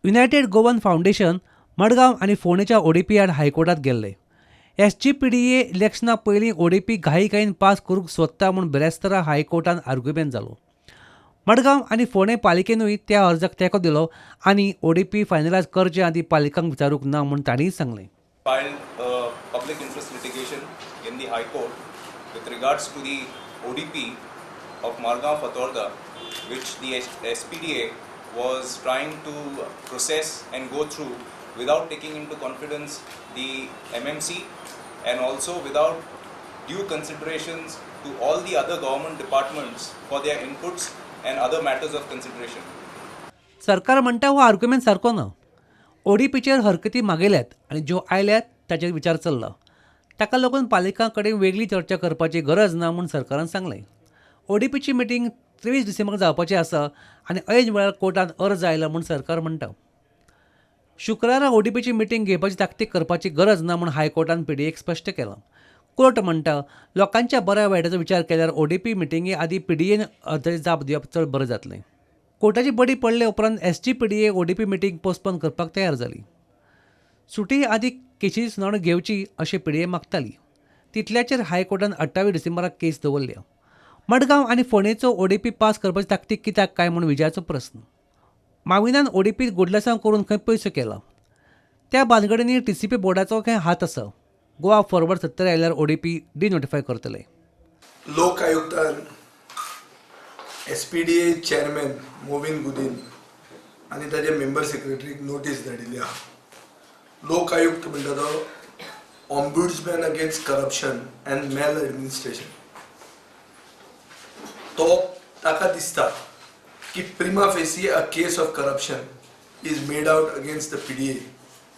United Goan foundation Madgaon आनी फोंडेच्या ODP आड हायकोर्टात गेल्ले. एसजीपीडीए इलेक्शना पयलीं ओडीपी घाईघाईन पास करूंक सोदता म्हूण बिरेस्तारा हायकोर्टान आर्ग्युमेंट जालो. मडगांव आनी फोंडें पालिकेनूय त्या अर्जाक तेंको दिलो आनी ओडीपी फायनलायज करचे आदीं पालिकांक विचारूंक ना म्हूण तांणीय सांगलें. Filed a public interest litigation in the High Court with regards to the ODP of Margao Fatorda, which the SPDA was trying to process and go through without taking into confidence the MMC and also without due considerations to all the other government departments for their inputs and other matters of consideration. सरकार म्हणटा, हो argument सारको ना. ओडीपीचेर हरकती मागयल्यात आनी ज्यो आयल्यात ताचेर विचार चल्ला. ताका लागून पालिकां कडेन वेगळी चर्चा करपाची गरज ना म्हूण सरकारान सांगलें. ओडीपीची मिटींग 23 डिसेंबराक जावपाची आसा आनी ऐन वेळार कोर्टात अर्ज आयला म्हूण सरकार म्हणटा. शुक्रारा ओडीपीची मिटींग घेवपाची ताकतीक करपाची गरज ना म्हूण हायकोर्टान पीडीएक स्पश्ट केलां. कोर्ट म्हणटा, लोकांच्या बऱ्या वायटाचो विचार केल्यार ओडीपी मिटिंगे आदीं पीडीएन अर्जाची जाप दिवप चड बरें जातलें. कोर्टाची बडी पडले उपरांत एसजीपीडीए ओडीपी मिटींग पोस्टपोन करपाक तयार जाली. सुटी आदीं केशीची सुनावणी घेवची अशें पीडीए मागताली. तितल्याचेर हायकोर्टान 28 डिसेंबराक केस दवरल्या. मडगांव आनी फोंडेचो ओडीपी पास करपाची ताकतीक कित्याक काय म्हूण विजयाचो प्रस्न. माविनान ओडीपीत गुडलासांव करून खंय पयसो केला. त्या भानगडींनी टीसीपी बोर्डाचो खंय हात आसा. गोवा फॉरवर्ड सत्तेर आयल्यार ओडीपी डिनोटिफाय करतले. लोक आयुक्तान एसपीडीए चेअरमॅन मोविन गुदीन आनी ताजे मेंबर सेक्रेटरीक नोटीस धाडिल्ली आहा. लोक आयुक्त म्हणटा तो Ombudsman against corruption and maladministration. तो ताका दिसता की prima facie a case of corruption is made out against the PDA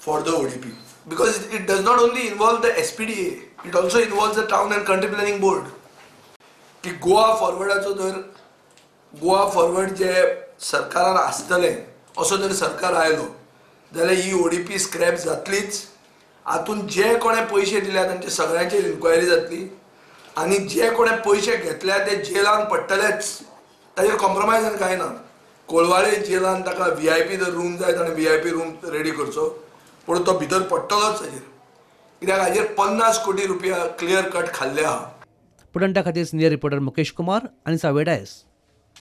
for the ODP, because it does not only involve the SPDA, it also involves the Town and Country Planning Board. की गोवा फॉरवर्डाचो जर, Goa forward जे सरकारान आसतलें, असो जर सरकार आयलो जाल्यार ही ODP scrap जातलीच. हातून जे कोणें पयशे दिल्या तांचे सगळ्यांचेर इन्क्वायरी जातली आनी जे कोणें पयशे घेतल्या ते जेलान पडटलेच. ताजेर कॉम्प्रोमायज कांय ना. कोलवाळे जेलान ताका व्हीआयपी जर रूम जाय, ताणें व्हीआयपी रूम रेडी करचो, पूण तो भितर पडटलोच ताजेर, कित्याक हाजेर 50 कोटी रुपया क्लियर कट खाल्ले आहा. प्रुडंटा खातीर सिनियर रिपोर्टर मुकेश कुमार आनी सावे डायस.